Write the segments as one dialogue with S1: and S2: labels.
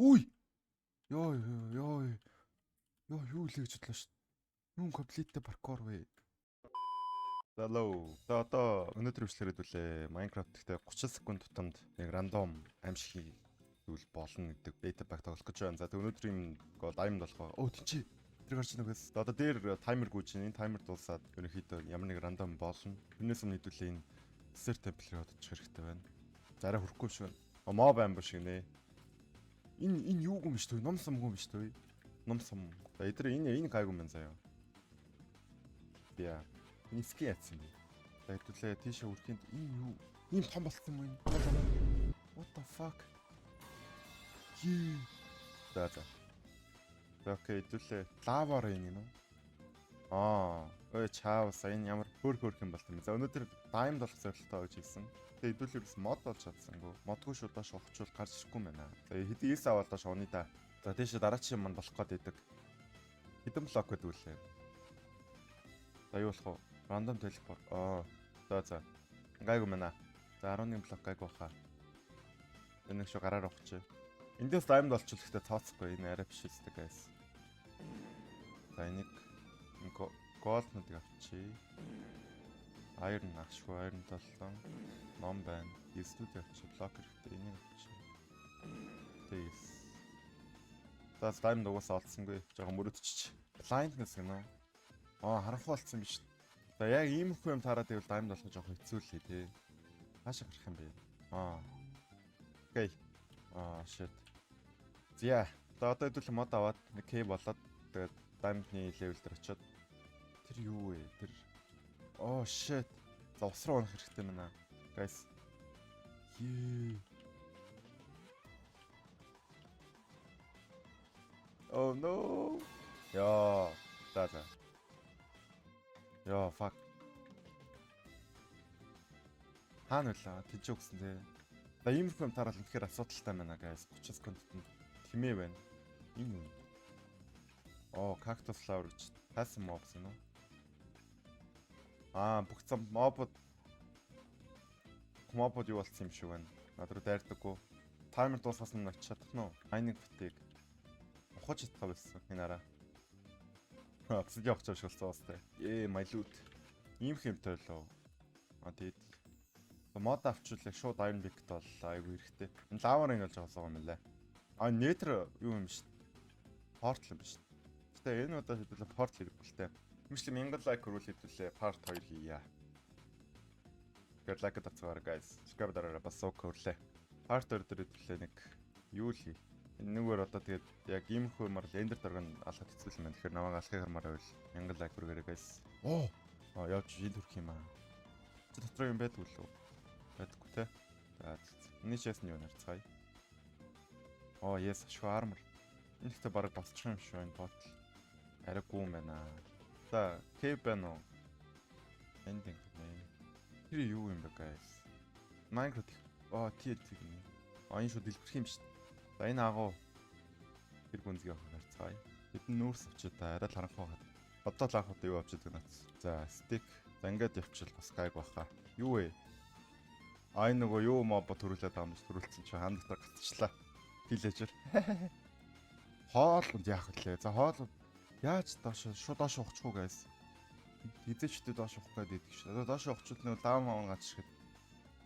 S1: Үй! Йоо ёо ёо. Йоо юу лээ гэж бодлоо шүү. Юун complete parkour вэ? Hello. За одоо өнөөдөр бичлэгээр хэдүүлээ. Minecraft гэхдээ 30 секунд тутамд нэг random аимшиг зүйл болно гэдэг beta pack тоглох гэж байна. За тэг өнөөдрийн гол diamond болох. Өө тэнцээ. Тэр гарч нэгээс. Одоо дээр таймер гүйж байна. Энэ таймер дуусаад ерөнхийдөө ямар нэг random болно. Тэрнээс өмнө хэдүүлээ энэ Desert Temple-ийг одчих хэрэгтэй байна. За арай хүрхгүй шиг байна. Mob ambush шиг нэ. Энэ юу юм биш үү? Ном сумгүй юм биш үү? Ном сум. За эдгээр энэ гайгүй юм байна заяа. Яа. Энэ skin ятсан бэ. За хэдүүлээ тийшээ үрхэнд энэ юу? Ийм том болцсон юм энэ. What the fuck? Йee. За за. За okay, хэдүүлээ лаваар энэ юм уу? Аа, ой чаавс энэ ямар хөөх хөөх юм болт юм бэ. За өнөөдөр diamond болох зорилготой гэж хэлсэн. Тэгээ хэдүүлээ бас мод болж чадсангүй. Модгүй шүү доош ухчвал гарч ирэхгүй юм байна. За хэдий элс аваад доош унаа да. За тийшээ дараагийн юм маань болох гээд идэг. Хэдэн блок гэдэг үлээ. За юу болох вэ? Random teleport. Аа. За за. Гайгүй мэнэ. За 11 блок гайгүй баха. Энэ нэг шүү гараар ухчих. Эндээс diamond олчвол ихтэй цооцохгүй. Энэ арай биш үстэй guys. За энийг gold-нуудыг авчий. Iron ашгүй iron 7 ном байна. Эсдүүд авчий. Блок хэрэгтэй. Энийг авчий. Тэгээс. За diamond угаасаа олдсонгүй. Жогон мөрөдчих. Blindness гэнэ. Аа харанхуй болцсон биш. За яг иймэрхүү юм таарад ивэл diamond болох жоох хэцүү л тий. Хаашаа гарах юм бэ? Аа. Okay. Аа shit. За. За одоо хэдүүл мод аваад нэг cave болоод тэгээд diamond-ны level дээр очиод тэр юу вэ? Тэр Oh shit. За ус руу унах хэрэгтэй байна. Guys. Ее. Oh no. Яа. За за. Йоо, fuck. Хаана вэ? Тэжээ өгсөн те. За иймэрхүү юм тараал үнэхээр асуудалтай байна guys. 30 секундэд тэмээ байна. Энэ юу? Оо, cactus flower гэж тайсан мобс юм уу? Аа, бүх зам мобод юу болсон юм шиг байна. Над руу дайрдаггүй. Таймер дуусгаас өмнө очиж чадах нь уу? Mining fatigue. Ухаж чадах байсан энэ араа. Обсидиан явах шиг болсон бас тэ. Ээ, my loot. Ийм хэмтэй лөө. А тэгээд мод авчвал шууд Iron Pick бол айгүй хэрэгтэй. Энэ лавар ring болж байгаа юм лээ. А nether юу юм биш. Portal юм биш. Гэтэ энэ удаа хэдүүлээ portal хэрэггүй л тэ. Имжлэг 1000 like хүрвэл хэдүүлээ part 2 хийя. Тэгэхээр like дарцгаарай guys. Subscribe дараарай бас сук хөрлөө. Part 2 дээр хэдүүлээ нэг юу л хий. Энэгээр одоо тэгээд яг иймэрхүү юмар л Ender Dragon алхах хэцүү юм байна. Тэгэхээр намайг алхахыг хармаар байвал 1000 like хүргээрэй guys. Оо. Аа явж энд хүрэх юм аа. Чи дотор юм байдгүй лүү? Байдаггүй те. За энэ чээс нь юу нарцгаая. Оо yes, ашгүй armor. Энэ ихтэй бараг босчих юм шүү энэ portal. Арай гүн юм байна. За, cave байна уу? Ending гэнэ. Тэр юу юм бэ guys? Minecraft. Аа, тий тий гэнэ. Аа энэ шууд дэлбэрэх юм шүү. За энэ агуу тэр гүнзгий авах харцгаая. Бид нүүрс авчид та арай л харанхуй хаад. Одоо л анх удаа юу авч идэг нац. За stick. За ингээд явчихвал бас гайг баха. Юу вэ? А энэ нөгөө юу мобо төрүүлээд байгаа юм биш төрүүлсэн чи хан дотор гацчлаа. Villager. Хоол унд яах вүлээ? За хоол яаж доош шууд доош ухчих уу guys? Хизээчтэй доош ухах гээд идэх шүү. Одоо доош ухчвал нөгөө лав мав гарч ирэхэд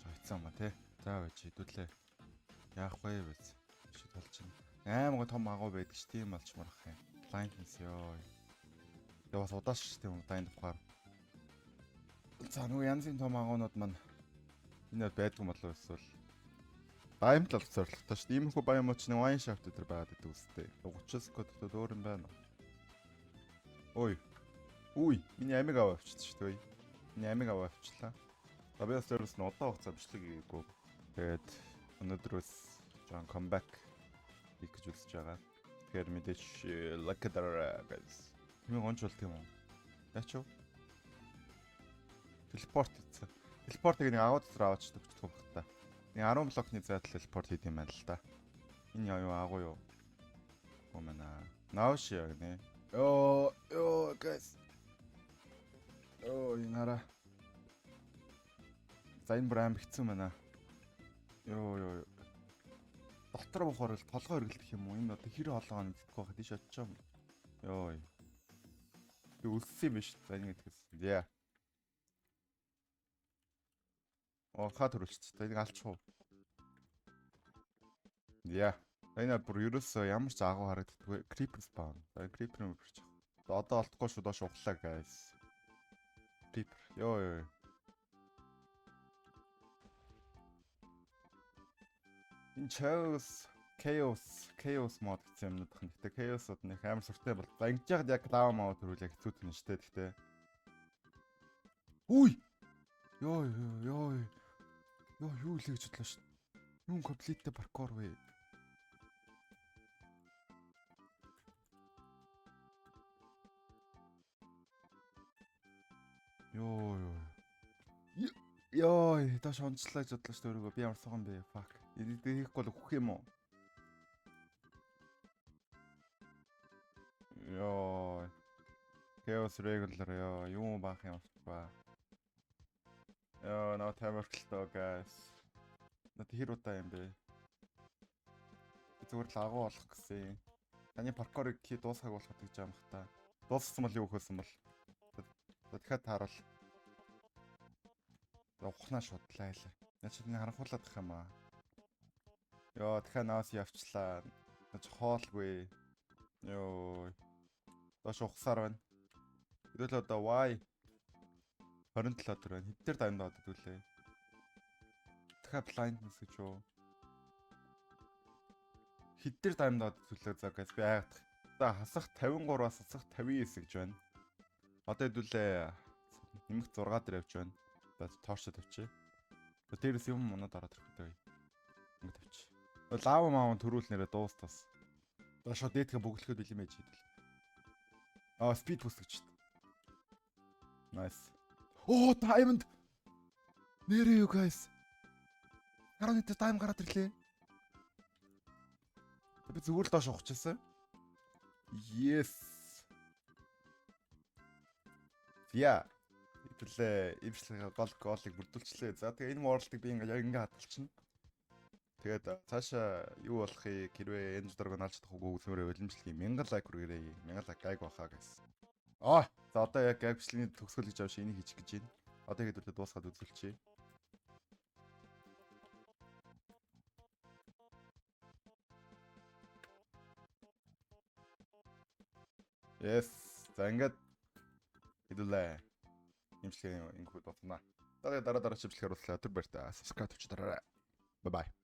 S1: жоо хэцүү юм ба те. За байж хэдүүлээ. Яах вэ вэ? Шид болж байна. Аймаг том агуу байдаг ш тийм болчмор ах юм. Blindness ёо. Тэгээ бас удааш ш тийм удаан тухаар. За нөгөө янзын том агуунууд маань энэ бол байдгүй болов эсвэл Diamond л зорилготой шүү дээ. Иймэрхүү баян мууч нэг wine shaft дээр байгаад идэв үстэй. 30 секунд дотоод өөр юм байна уу? Ой. Үй, миний амиг аваа авчихсан шүү дээ. Миний амиг аваа авчлаа. За би бас дээрээс нь удаан хугацаа бичлэг хийгээгүй. Тэгээд өнөөдрөөс жоон comeback хийх гэж үзэж байгаа. Тэгэхээр мэдээч like дараа guys. Хэмээн гонч болт юм уу? Яач юу? Teleport хийсэн. Телепортыг нэг агуу дотор аваач төгсөх байх та. Нэг 10 блокны зайд teleport хийд юм байна л да. Энэ яа юу агуу юу? Гомэна. Нааш яг нэ. Йоо, ёо guys. Йоо, энэ хараа. За энэ бүр аим хэцүү байна. Йоо ёо. Дотор Дотор буухаар л толгой өргөлдөх юм уу? Энэ одоо хэр хоолойгоо мэддэхгүй байхад тийш очиж юм. Йой. Би үлссэн юм биш. За ингэ гэдгээс. Яа. Оо ха төрөлч. За энийг алчих уу? Яа. Энэ бүр ерөөсөө ямар ч агуу харагддаггүй. Creeper spawn. За creeper юм бүрч. За одоо олдохгүй шүү доош ухлаа guys. Creeper. Йоо ёо. Энэ chaos chaos mod гэсэн юмнууд байна. Гэтэ chaos-ууд нэг амар суртай бол. За ингэж яхад яг лава маа төрүүл яг хэцүү тэн штэ. Гэтэ. Үгүй. Йоо ёо ёо. Йоо юу лээ гэж бодлоо шүү. Юун complete parkour вэ? Йоо ёо. Йоо, доош онцлоо гэж бодлоо шүү өөрийгөө. Би ямар суган бэ? Fuck. Энийг хийхгүй бол үхэх юм уу? Йоо. Chaos regular ёо, юм баах юм ба. Йоо, наа тамирчлаа guys. Над хэр удаа юм бэ? Би зүгээр л агуу болох гэсэн. Таны паркурыг хий дуусгаг болох гэж юм бах та. Дууссан бол юу хөөсөн бол. Дахиад тааруул. Ухнаа шууд лайлаа. Наа чи нэг харанхуулаад тах юм аа. Йоо, дахиад наас явчлаа. Наач хоолгүй. Йоо. Доош ухсаар байна. Хэдүүл одоо Y 27 төр байна. Хэд дээр даймд одод үлээ. Дахиад blindness гэж юу? Хэд дээр даймд одод үлээ за guys би айгадах. За хасах 53-аас хасах 59 гэж байна. Одоо хэдүүлээ нэмэх 6 дээр явж байна. За торчо тавьчих. За дээрээс юм унаад ороод ирэх үү. Ингэ тавьчих. Лава маавн төрүүл нэрээ дуус тас. За шууд дээдхэ бөглөхөд бэлэн байж хэдэл. Аа speed boost гэж шүү. Nice. Оо diamond. Нэрээ you guys. 11 дээр diamond гараад ирлээ. Би зүгээр л доош ухчихсан. Yes. Я. Хэвлээ имжлэгээ гол голыг бүрдүүлчлээ. За тэгээ энэ world-ыг би ингээ яг ингээ хадгалчихна. Тэгээд цаашаа юу болохыг хэрвээ энэ зураг алж чадах үгүй үзмээрээ уламжлалгийн 1000 лайк хүргээрэй. 1000 лайк гайг баха гэсэн. Аа за одоо яг гайг бичлэгийн төгсгөл гэж авш энийг хийчих гэж байна. Одоо хэдүүлээ дуусгаад үзүүлчихье. Yes. За ингээд хэдүүлээ. Имжлэгийн инхүү дуусна. Дараа дараа чиплэхээр уучлаа. Түр баяртай. Subscribe тавьчих дараарай. Bye bye.